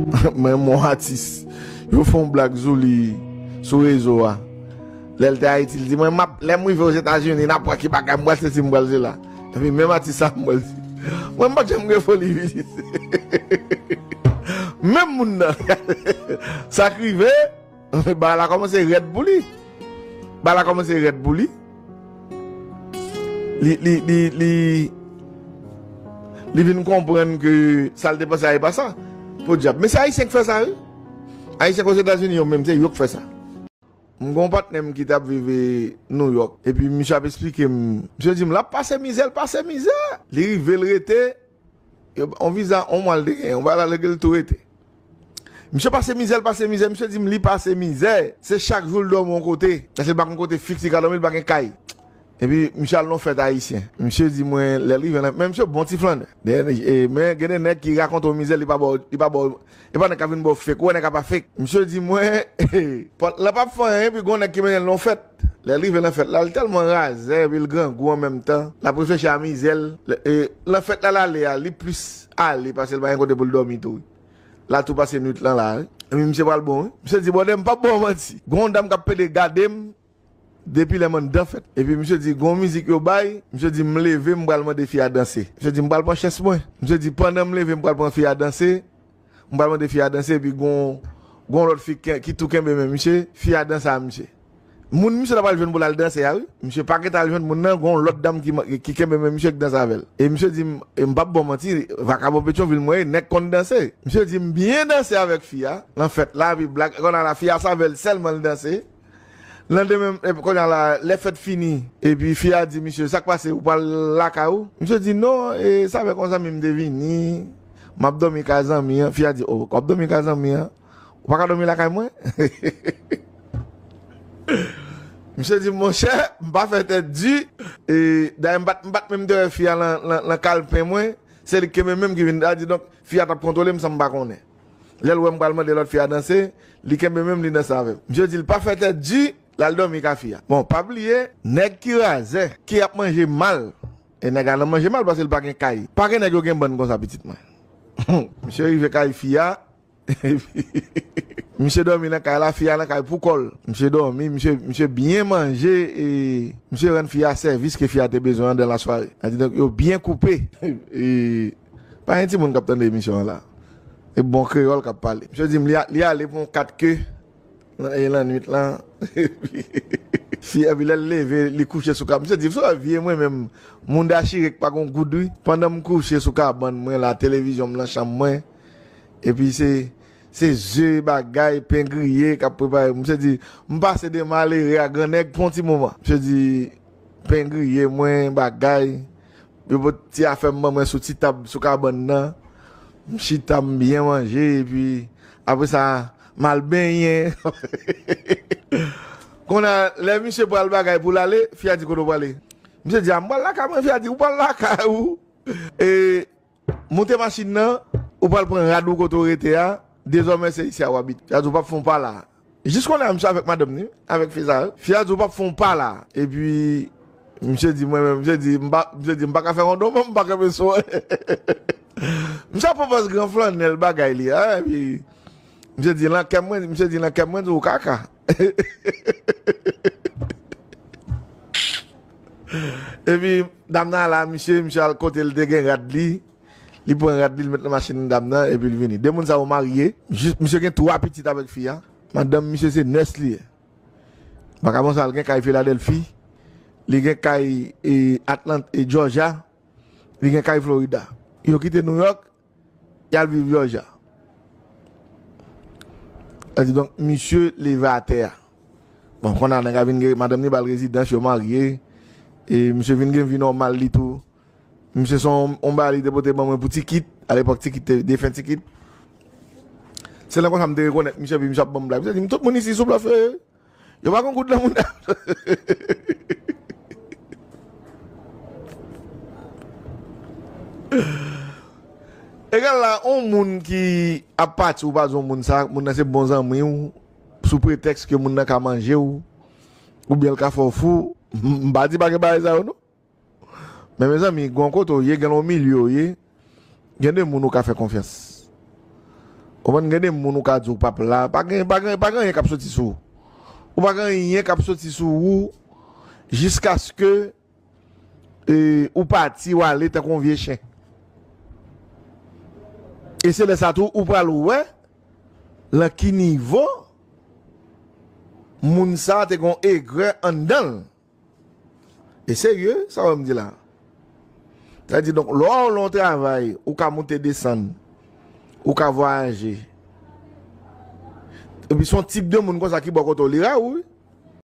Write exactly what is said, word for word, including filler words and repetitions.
Mwen, mon atis, yo fè yon blag sou li sou rezo a. Lè l te Ayiti, l di, "Mwen, m ap, lè m rive Ozetazini, n ap wè ki bagay m pral sezi, m pral sela." Epi menm atis sa, m pral di, "Mwen, m pa t janm gen foli vizit." Menm moun nan. Sa k rive, bagay la kòmanse rèd pou li. Bagay la kòmanse rèd pou li. Li, li, li, li, li vin konprann ke sa l te panse a e pa sa. Podyab. Men se Ayisyen k fè sa, wi. Ayisyen k Ozetazini, yo menm, se yo k fè sa. M gon patnè m ki t ap viv Nouyòk. Epi misye ap esplike m. Misye di m, l ap pase mizè, l pase mizè. Li rive, l rete. Yo, on viza, on mwa l te gen. On bagay la, l tou rete. Misye pase mizè, l pase mizè. Misye di m, li pase mizè. Se chak jou l dòmi yon kote. Paske l pa gen kote fiks, li ka dòmi, l pa gen kay. Epi, misye al nan fèt ayisyen. Misye di mwen, lè l rive nan, men misye bon ti flannè. Dèyè, e, men gen de nèg ki rakonte w mizè, li pa ba w, li pa ba w, e pa nèg ka vin ba w fake, ou wè nèg ka pa fake. Misye di mwen, pòt la p ap fè anyen, epi gon nèg ki mennen l nan fèt. Lè l rive nan fèt la, l tèlman razè, epi l grangou an menm tan. L ap reflechi a mizè l. Lè, e, nan fèt la, l ale a, li plis ale, paske l pa gen kote pou l dòmi tou, wi. L a tou pase nwit lan la, wi. Epi misye pral bon, wi. Misye di, "Brother, m p ap ba w manti." Gon dam k ap pede gade m, depi lè m anndan fèt. Epi misye di, "Gon mizik yo bay." Misye di, "M leve, m pral mande fi a danse." Misye di, "M pral pran chans mwen." Misye di, "Pandan m leve, m pral pran fi a danse, m pral mande fi a danse." Epi gon, gon lòt fi ki, ki tou kenbe men misye, fi a danse a misye. Moun misye ta pral jwenn pou l al danse a, wi. Misye pa gentan al jwenn moun nan, gon lòt dam ki, ki kenbe men misye k danse avè l. E misye di, "M, e m p ap ba w manti, vakabon Petyonvil mwen ye, nèg konn danse." Misye di, "M byen danse avèk fi a, nan fèt la, epi blag, kounye a la, fi a se avè l sèlman l danse." Landemen, epi kounye a la, lè fèt fini, epi fi a di misye, "Sa k pase, ou pral lakay ou?" Misye di, "Non, e, se avèk yon zanmi m te vini, m ap dòmi kay zanmi an." Fi a di, "O, w ap dòmi kay zanmi an? Ou pa ka dòmi lakay mwen?" Misye di, "Monchè, m pa fè tèt di." E, dayè, m pa t, m pa t menm te wè fi a lan, lan, lan kalpen mwen. Se li k kenbe men m ki vin, sa di, donk, fi a t ap kontwole m san m pa konnen. Lè l wè m pral mande lòt fi a danse, li kenbe men m, li danse avè m. Misye di l pa fè tèt di, l al dòmi kay fi a. Bon, pa bliye, nèg ki razè, ki ap manje mal, e nèg la nan manje mal paske l pa gen kay. Pa gen nèg yo gen bann konsa, pitit mwen. Misye rive kay fi a, misye dòmi nan kay la, fi a nan kay pou kò l. Misye dòmi, misye, misye byen manje, e misye rann fi a sèvis ke fi a te bezwen an dan lasware. Sa di, donk, yo byen koupe. E pa gen timoun k ap tande emisyon an la. E bon kreyòl k ap pale. Misye di m li a-, li ale pou yon kat ke nan, e lannwit lan. Fi a, epi lè l leve, li kouche sou kab. Misye di, "Sou vye mwen menm, moun dachire k pa gon goud, wi." Pandan m kouche sou kabann mwen la, televizyon m nan chanm mwen. Epi se, se ze, bagay, pen griye k ap prepare. Misye di, "M pase de malere a grannèg pou yon ti moman." Misye di, "Pen griye mwen, bagay. Yo pot ti afè m ban mwen sou ti tab, sou kabann nan. M chita, m byen manje, epi apre sa, m al benyen." Kounye a, lè misye pral bagay pou l ale, fi a di, "Kote w prale?" Misye di, "A, m pral lakay mwen." Fi a di, "Ou pral lakay ou? E, moute machin nan, ou pral pran rad ou kote w rete a, dezòmè se isi a w abite." Fi a di, "Ou p ap fè yon pa la." Jis kounye a, misye avèk madanm ni, avèk fi sa yo. Fi a di, "Ou p ap fè yon pa la." Epi, misye di, mwen menm, misye di, "M pa, misye di, m pa ka fè yon don, m pa kenbe sou." Misye ap pran pòz gran flannèl bagay li a, epi, misye di, "Nan kè mwen," misye di, "Nan kè mwen, di ou kaka." Epi, dam nan la, misye, misye al kote l te gen rad li. Li pran rad li, l met nan machin dam nan, epi l vini. De moun sa yo marye. Jis, misye gen twa pitit avèk fi a. Madanm misye se nès li ye. Vakabon sa, l gen kay Filadèlfi. Li gen kay, e, Atlant-, e, Jòjya. Li gen kay Florida. Yo kite Nouyòk, y al viv Jòjya. Sa di, donk, misye leve atè a. Bon, kounye a nèg la vin gen, madanm li ba l rezidans, yo marye. E misye vin gen vi nòmal li tou. Misye se yon, yon bagay li te pote ban mwen pou Tikit. Alepòk Tikit te defen Tikit. Se lè konsa m te rekonèt misye, epi misye ap ban m blag. Misye di m, "Tout moun isi sou blòf yo ye. Yo pa gon goud nan mouda." Egal la, yon moun ki ap pati, ou pa di yon moun sa, moun nan se bon zanmi w, sou pretèks ke moun nan ka manje w, oubyen l ka fè w fou, m pa di pa gen bagay sa yo, non. Men, mezanmi, gon kote w ye, gen yon milye w ye, gen de moun ou ka fè konfyans. Ou konprann, gen de moun ou ka di ou p ap la, pa gen, pa gen, pa gen anyen k ap soti sou ou. Ou pa gen anyen k ap soti sou ou jiskaske e, ou pati, ou ale tankou yon vye chen. E se lè sa tou, ou pral wè lan ki nivo moun sa te gon egrè anndan l. E serye, sa w wè m di la. Sa di, donk, lè w lan yon travay, ou ka moute desann, ou ka vwayaje. Epi se yon tip de moun konsa ki bò kote w, li ra ou, wi.